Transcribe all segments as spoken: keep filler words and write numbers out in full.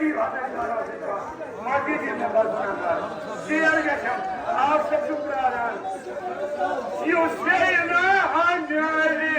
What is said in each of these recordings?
مسجد یِم نماز پران۔ ژیر گژھن، آب صٲب چھُ پراران۔ یُس سیدنا امیرِ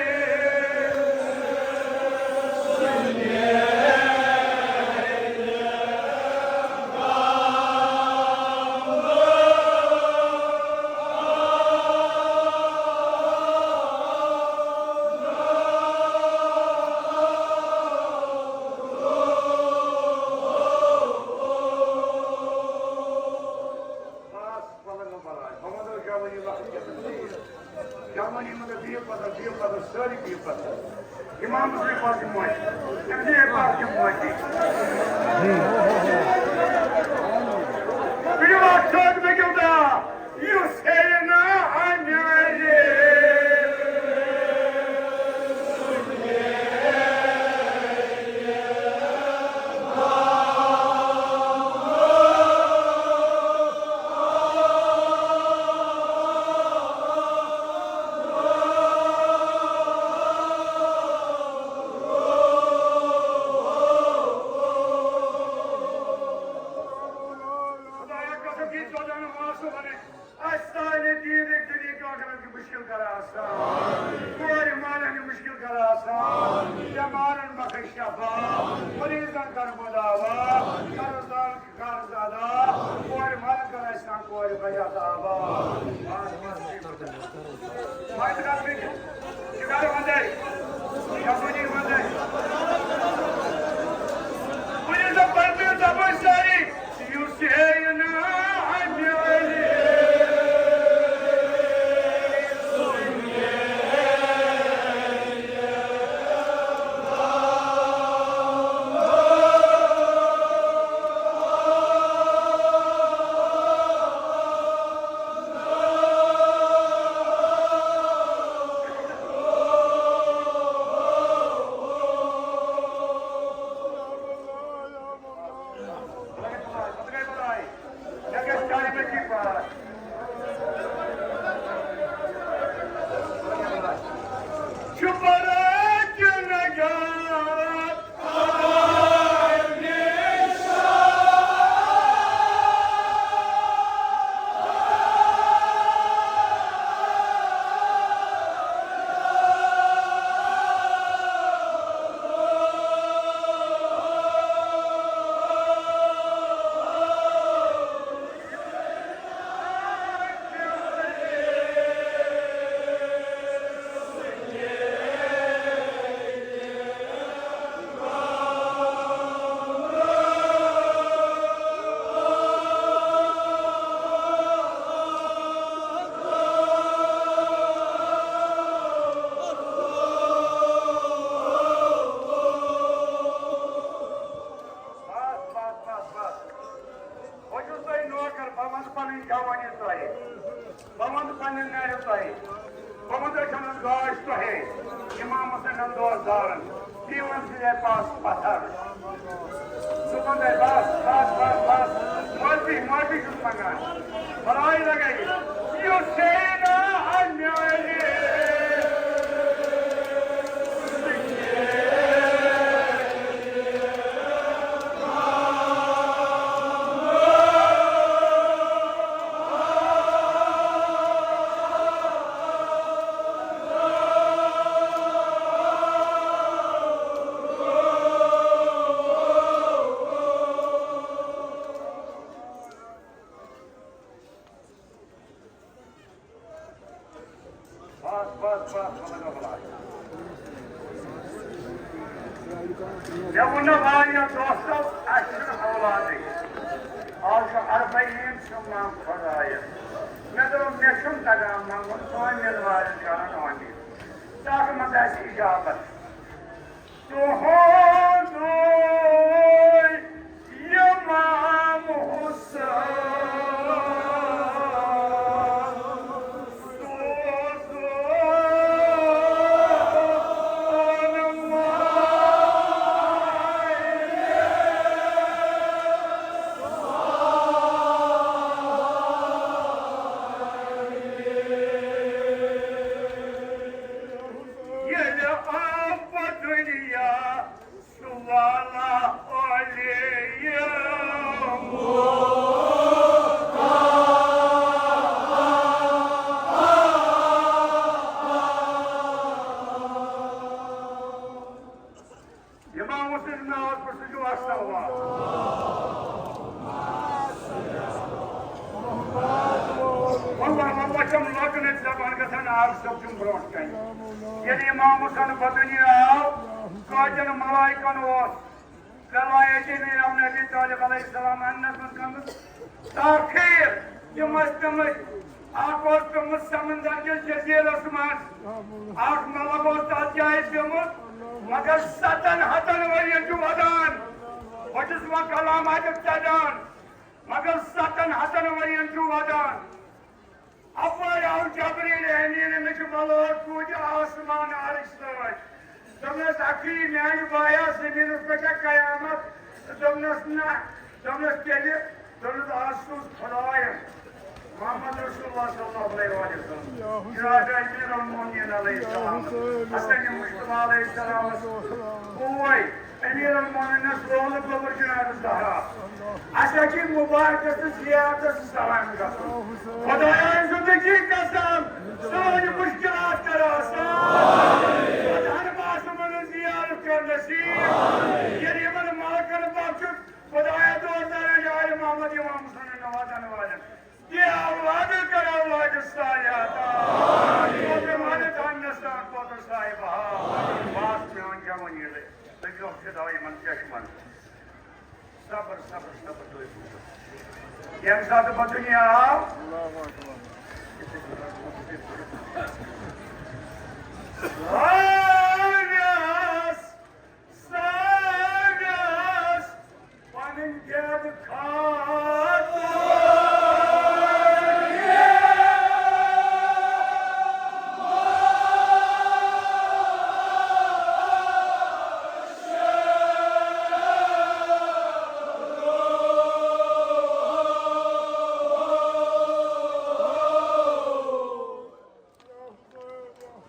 خاص پلنگ بلاے، بہٕ وَنہٕ جوٲنی وقت کیٛاہ چھُ۔ جوٲنی منٛز بِہِو پَتہٕ، بِہِو پَتہٕ، سٲری بِہِو پَتہٕ۔ اِمامَس گٔے پَتہٕ موج، تٔمِس گٔے پَتہٕ موج۔ بِہِو اَتھ سۭتۍ، مےٚ کیٛاہ یُس ہیٚیہِ نہٕ اَنہِ۔ خدایا قسم، یہِ ژۄداہ نماز صُبحن۔ اَسہِ سارنٕے دیٖنٕکۍ دُنیاہٕکۍ ٲخرتٕکۍ مُشکِل کَر آسان۔ کورِ مالٮ۪ن ہٕنٛدۍ مُشکِل کَر آسان۔ بٮ۪مارَن بَخش شفا۔ مریضَن کَر مداوا۔ قرضدارَن قرض ادا۔ کورِ مالٮ۪ن کَر اَسہِ سان کورِ بَجہِ عطا آباد۔ بس، بس، بس۔ وۄنۍ کَتھ گٔے؟ یہِ کَر وَندَے؟ یَپٲرۍ وَندَے۔ ؤنِو سا، پَتہٕ زَبٲنۍ سٲری۔ یُس ہے نہٕ اَمہِ عٲلی۔ بس، بس، بس، بس۔ بہٕ چھُس تۄہہِ نوکر، بہٕ وَنہٕ پَنٕنۍ جوٲنی تۄہہِ۔ بہٕ وَنہٕ پَنٕنۍ نَرِ تۄہہِ۔ بہٕ وَنہٕ أچھَن ہٕنٛز گاش تۄہے۔ اِمام حُسینَن دوس دارَن۔ دیٖوَن سِلے پاس پَتھر۔ ژٕ وَن تۄہہِ بَس، بَس، بَس، بَس۔ معٲفی، معٲفی چھُس منٛگان۔ بَلاے لَگے۔ یُس ہے نہٕ اَنہِ۔ بس، بس، بس، بس، بس۔ مےٚ ووٚن نہ واریاہ دوستو، اَسہِ چھُنہٕ اولادٕے۔ آز چھُ اربعین سیُن نام خۄدایَس۔ مےٚ دوٚپ، مےٚ چھُنہٕ تَگان منٛگُن، سٲنۍ مِلوارِ چھِ اَنان آمین۔ تَتھ منٛز آسہِ اِجابت۔ تُہُنٛدُے اِمام حُسین۔ ییٚلہِ آو پتہٕ دُنیا، سُہ والا علی۔ ناوس ناوس پٮ۪ٹھ سُہ چھُ اصل واتان۔ وۄنۍ وۄنۍ وۄنۍ وۄنۍ چھَم لۄکٕٹ زبان گژھان، آز صٲب چھُم برونٛٹھ کنہِ۔ ییٚلہِ امام حسین بدنی آو، کٲتٮ۪ن ملائکن اوس روایت امیر ابن ابی طالب علیہ السلام اننس منٛز گٔمٕژ۔ تاخیر، تِم ٲسۍ پیٚمٕتۍ، اکھ اوس پیوٚمُت سمندر کِس جزیرس منٛز، اکھ ملک اوس تتھ جایہِ پیوٚمُت، مگر ستن ہتن ؤرین چھُ ودان۔ بہٕ چھُس وۄنۍ کلام اتٮ۪تھ ژٹان، مگر ستن ہتن ؤرین چھُ ودان۔ اپٲرۍ آو جبریل امین، أمِس چھُ ملٲک پوٗتۍ آسمان عرش سۭتۍ۔ دوٚپنَس، اَکھٕے میٛانہِ بایا، زٔمیٖنَس پٮ۪ٹھ چھا قیامت؟ دوٚپنَس، نہ۔ دوٚپنَس، تیٚلہِ، دوٚپنَس، آز سوٗز خۄدایَن محمد رسول اللہ صلی اللہ علیہ وسلم، جناب امیر المومنین علیہ السلام، حسن مجتبیٰ علیہ السلام، بوے۔ امیر المومنینس رولہٕ گوٚبُر جناب زہرا۔ اسہِ چھِ مبارکس تہٕ زیارتس سلام گژھُن۔ خدایا، زندگی قسم، سٲنۍ مشکلات کر آسان۔ پتہٕ ہن باسمن زیارت کر نصیب۔ غریبن ملکن بخشُن۔ خدایا، دوستدارن آل محمد امام حسین نوازن والٮ۪ن دِ اولاد کر اولاد صالح عطا۔ آمین۔ پوتر والد ہندوستان پوتر صاحب ہا۔ باس میون جوان ییٚلہِ تُہۍ برونٛہہ چھِ دوا یِمن چشمن۔ صبر، صبر، صبر، تُہۍ بوٗزِو۔ ییٚمہِ ساتہٕ بہٕ دُنیا آو، واریاہس سٲنِس پنٕنۍ گٮ۪و خاتوٗن۔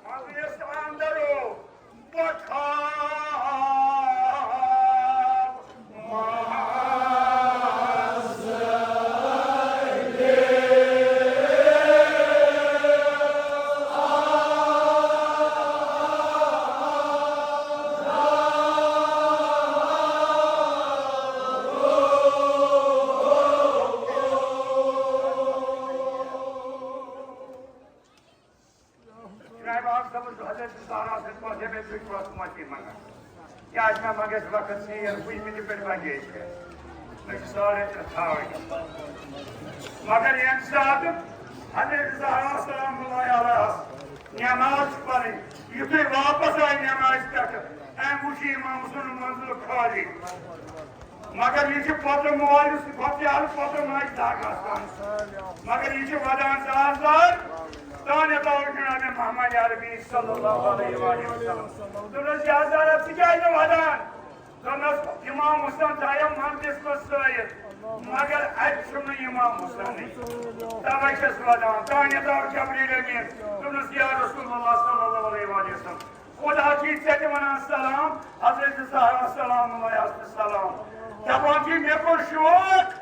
مجلس اندر بخار۔ جناب، اکھ دۄہ حضرت زہرا سۭتۍ پتہٕ مےٚ تُہۍ پتہٕ معٲفی منٛگان۔ کیٛازِ مےٚ منٛگس وقت ژیر، وُہمہِ تہِ پٮ۪ٹھ بجے چھِ۔ مےٚ چھِ ساڑے ترٛےٚ تھاوٕنۍ۔ مگر ییٚمہِ ساتہٕ حضرت زہرا سلام اللہ علیہا نماز چھِ پرٕنۍ، یُتھُے واپس آیہِ نمازِ پٮ۪ٹھٕ، أمۍ وُچھ یہِ امام سُنٛد منزل خٲلی۔ مگر یہِ چھُ پوٚتُم مول، یُس پوٚتُے آو، پوٚتُم آسہِ دگ آسان۔ مگر یہِ چھُ ودان زار زار، تانۍ یوتام جناب محمد عربی صلی اللہ علیہ وآلہ وسلم۔ دوٚپنَس، یا زارا، ژٕ کیٛازِ نہٕ ودان؟ دوٚپنَس، امام حسین تھایو منزلس منٛز سٲیِتھ، مگر اَتہِ چھُنہٕ امام حسینٕے۔ توے چھَس ودان۔ تانۍ یوتام جبریل امین۔ دوٚپنَس، یا رسول اللہ صلی اللہ علیہ وآلہ وسلم، خدا چھُے ژےٚ تہِ وَنان سلام، حضرت زہرا سلام علیہا تہِ سلام۔ دَپان چھُے، مےٚ کوٚر شوق،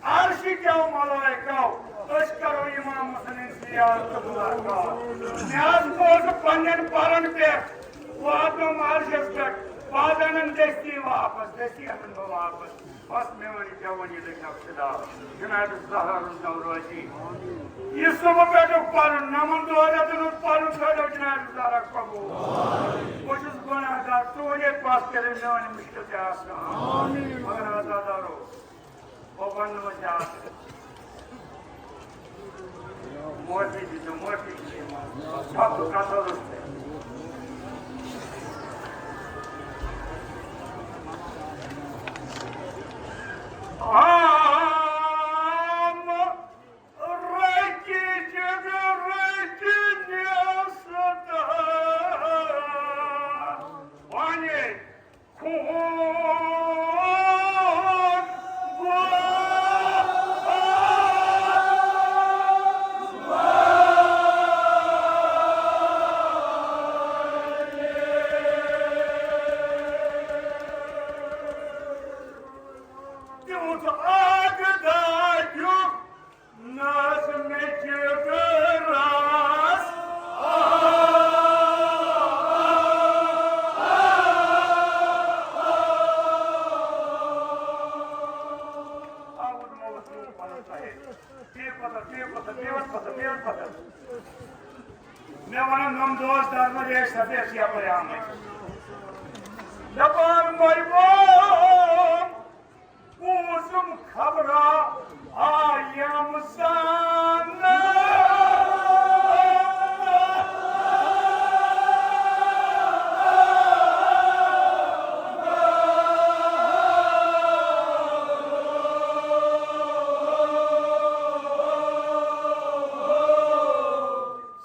عرشہِ کیو ملائکو، أسۍ کرو امام حسنٕنۍ زیارت ملاقات۔ مےٚ حظ بوٗز پننٮ۪ن پرن پٮ۪ٹھ، واتنوم عرشس پٮ۪ٹھ، بہٕ حظ انن دٔستی واپس، دٔستی انن بہٕ واپس۔ بس میٲنۍ جوٲنی لٔج نفسہِ دار۔ جناب زہرا روٗزنو رٲضی۔ یہِ صُبح پٮ۪ٹھُک پَرُن، نَمَن دۄن رٮ۪تَن ہُنٛد پَرُن تھٲوِو جناب زہرا قبوٗل۔ بہٕ چھُس گۄناہ گار، تُہُنٛدے پَتھ کٔرِو میٲنۍ مُشکِل تہِ آسان۔ مگر عزادارو، بہٕ وَنہٕ نہٕ وۄنۍ زیادٕ۔ معٲفی دیٖزیو، معٲفی دیٖزیو۔ سخت کتھ حظ ٲس تۄہہِ۔ عام رٔٹِتھ، رٔٹِتھ نیاست۔ وۄنۍ مےٚ وَنان نۄم دوس درمدیش سفید چھِ یَپٲرۍ آمٕتۍ۔ دَپان مےٚ ووٚن، بوٗزُم خبرا آیم زاننہٕ۔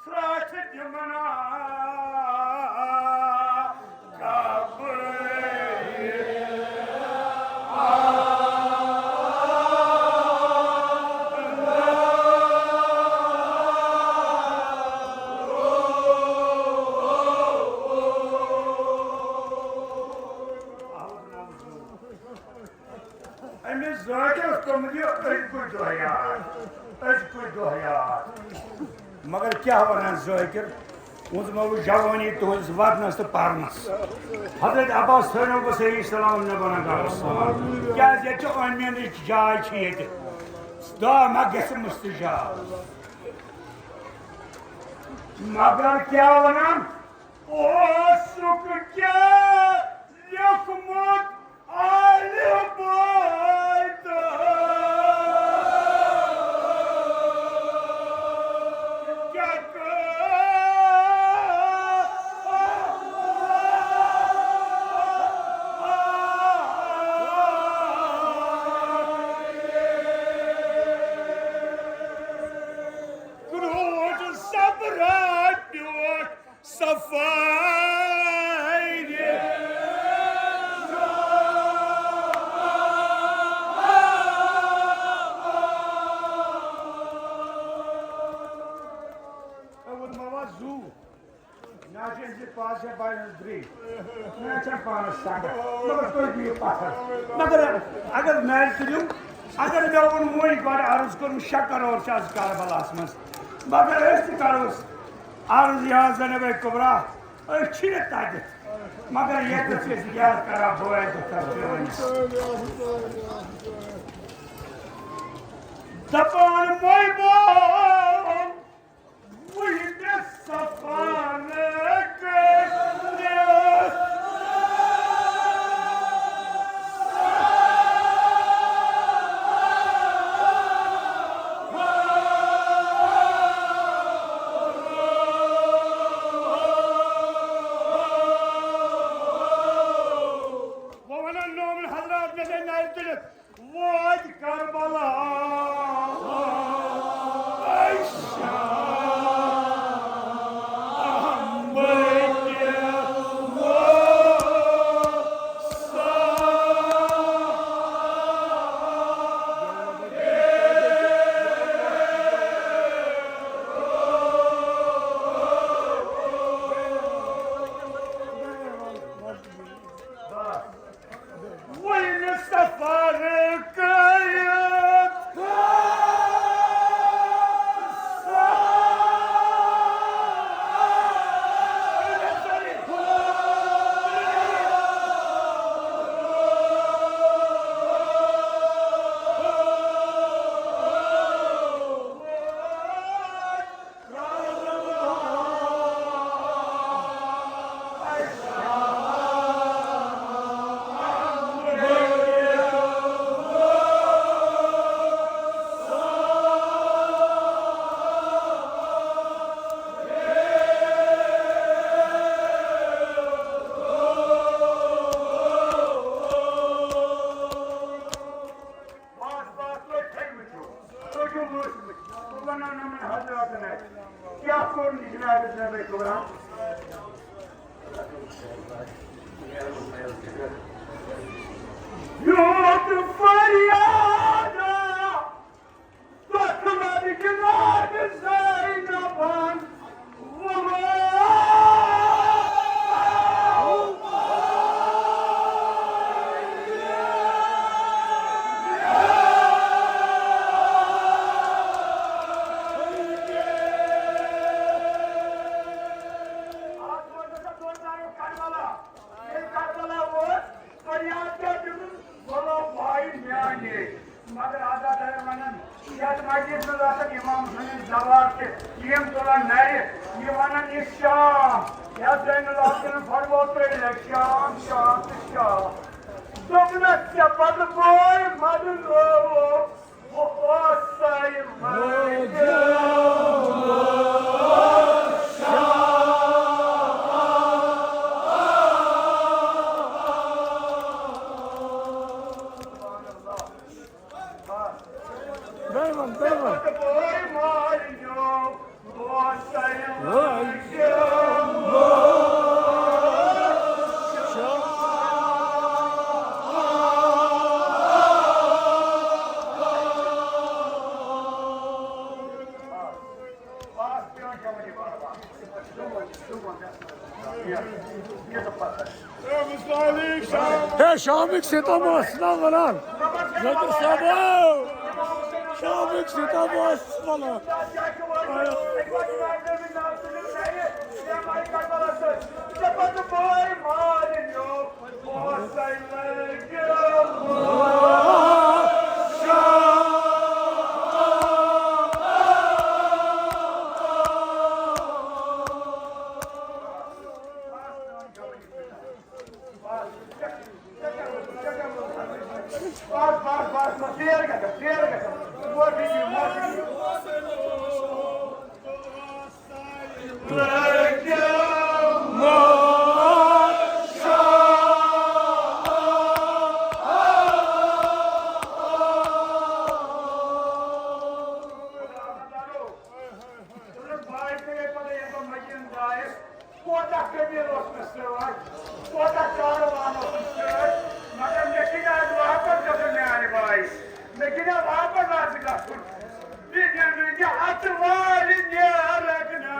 سرٛاٹھِ دِمنا کبرِ۔ أمِس ذٲکِرَس توٚمُت یہِ أزکُے دۄہ یاد، أزکُے دۄہ یاد۔ مگر کیٛاہ وَنان ذٲکِر، ووٚنمو جوٲنی تُہٕنٛدِس وَدنَس تہٕ پَرنَس۔ حضرت عباس تھٲینو بہٕ صحیح سلام نہ بَنان گَرَس۔ کیٛازِ ییٚتہِ چھِ أمیٖنٕچ جاے چھِ ییٚتہِ۔ دعا ما گژھِ مُستجاب۔ مگر کیٛاہ وَنان، اوسُکھ کیٛاہ لیوٚکھمُت آلہِ بٲتَن؟ کیٛاہ کٔر کرٛوٗٹھ صبرا پیوٹھ صفارِ۔ ووٚنمو زُو، مےٚ چھِ أزِکۍ پادشاہ بَنہِ درٛے۔ مےٚ چھَنہٕ پانَس سَنگَت، مگر تُہۍ دِیِو پَتھر۔ مگر اگر میٛانہِ تُلِو، اگر مےٚ ووٚن وۄنۍ گۄڈٕ عرض کوٚرمُت، شےٚ کَرور چھِ آز کربلاہَس منٛز، مگر أسۍ تہِ کَرو عرض یا زینب کبریٰ، أسۍ چھِنہٕ تَتٮ۪تھ، مگر ییٚتٮ۪تھ چھِ أسۍ یاد کران بٲے تہٕ تَتھ پٮ۪وان۔ دَپان مۄے بوم، وٕچھ مےٚ صفانہٕ کٔرِتھ۔ وۄنۍ وَنان نومن حضرات، مےٚ گٔے نَرِ تُلِتھ۔ ووت کربلا۔ وۄنۍ سفر کٔرِتھ۔ بس، بس، تُہۍ تھٔومٕتۍ چھِو۔ تُہۍ چھِو وٲتمٕتۍ۔ بہٕ وَنو نہٕ یِمَن حضراتَن اَتہِ۔ کیٛاہ کوٚر نہٕ جناب نبی کبریٰ؟ یوٗت فریاد، دۄکھٕ لَبہِ جناب زینبَن۔ مگر آزاد ہے ونان، یتھ مسجد منٛز آسن امام سٕنٛدۍ زوار تہِ، یِم تُلن نرِ، یہِ ونان، یہِ شام، یتھ زین العابدین فرموو تۄہہِ لگہِ شام، شام تہٕ شام۔ دوٚپنس، ژےٚ پتہٕ بوے مدن لوو، بہٕ اوسے مدن۔ بیٚیہِ وَن، بیٚیہِ وَن۔ ہے، شامٕکۍ ستم ٲس نا وَنان۔ ذٲکِر صٲب، شامٕکۍ ستم ٲس وَنان۔ کوتاہ قبیٖل اوس مےٚ سۭتۍ، کوتاہ کاروان اوس مےٚ سۭتۍ، مگر مےٚ چھِنہٕ آز واپس گژھُن میٛانہِ بایہِ، مےٚ چھِنہٕ واپس آز گژھُن۔ بیٚیہِ مےٚ چھِ اَتھٕ والہِ نیرَکھ نا۔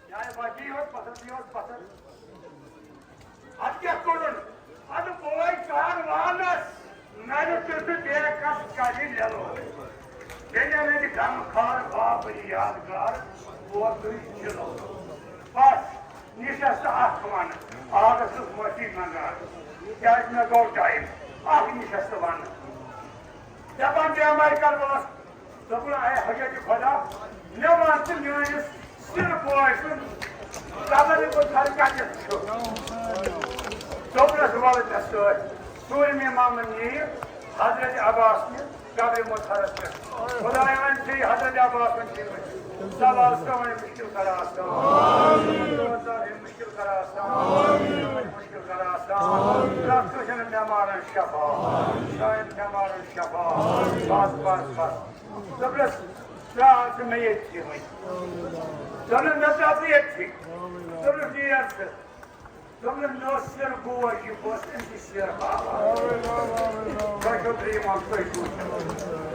یہِ آیہِ وَتی یوت پَتھر، یہِ اوس پَتھر۔ اَدٕ کیٛاہ کوٚرُن؟ اَدٕ بوے کَر وانَس، نَرِ تہٕ تہٕ بیکَس کَرِ لیلو۔ بیٚنہِ نَرِ غمخار، بابٕنۍ یادگار، ووتُے چِلو۔ بَس، نِشَس تہٕ اَتھ وَنہٕ، آغَس ٲس معٲفی منٛگان۔ کیٛازِ مےٚ گوٚو ٹایم، اَکھ نِشَس تہٕ وَنہٕ۔ دَپان بیمارِ کَربَلَس، دوٚپُن، اے حضرت خۄدا، مےٚ وَن ژٕ میٛٲنِس سِر بوے سُنٛد قبر مُتھر کَتٮ۪تھ چھُ؟ دوٚپنَس، وَلہٕ مےٚ سۭتۍ۔ ژوٗرِم اِمامَن نِیہِ حضرت عباس نہِ قبرِ مُطہرَس پٮ۪ٹھ۔ خدایَن چھِ حضرت عباسَن چھِ سوال سٲنۍ مُشکِل کَران آسان۔ مُشکِل کَران آسان۔ مُشکِل کَران آسان۔ پرٛٮ۪تھ کٲنٛسہِ ہٕنٛدٮ۪ن بٮ۪مارَن شفا۔ سانٮ۪ن بٮ۪مارَن شفا۔ بَس، بَس، بَس۔ دوٚپنَس، ژٕ آو ژٕ مےٚ ییٚتھی وۄنۍ۔ دوٚپنَس، مےٚ ژٕ آو ژٕ ییٚتھی۔ دوٚپنَس، نیر ژٕ۔ دوٚپنَس، مےٚ اوس سِر بوج، یہِ بہٕ اوسُس أمِس سِر باوان۔ تۄہہِ چھو ترٛیٚیِم اَکھ، تُہۍ بوٗزِو۔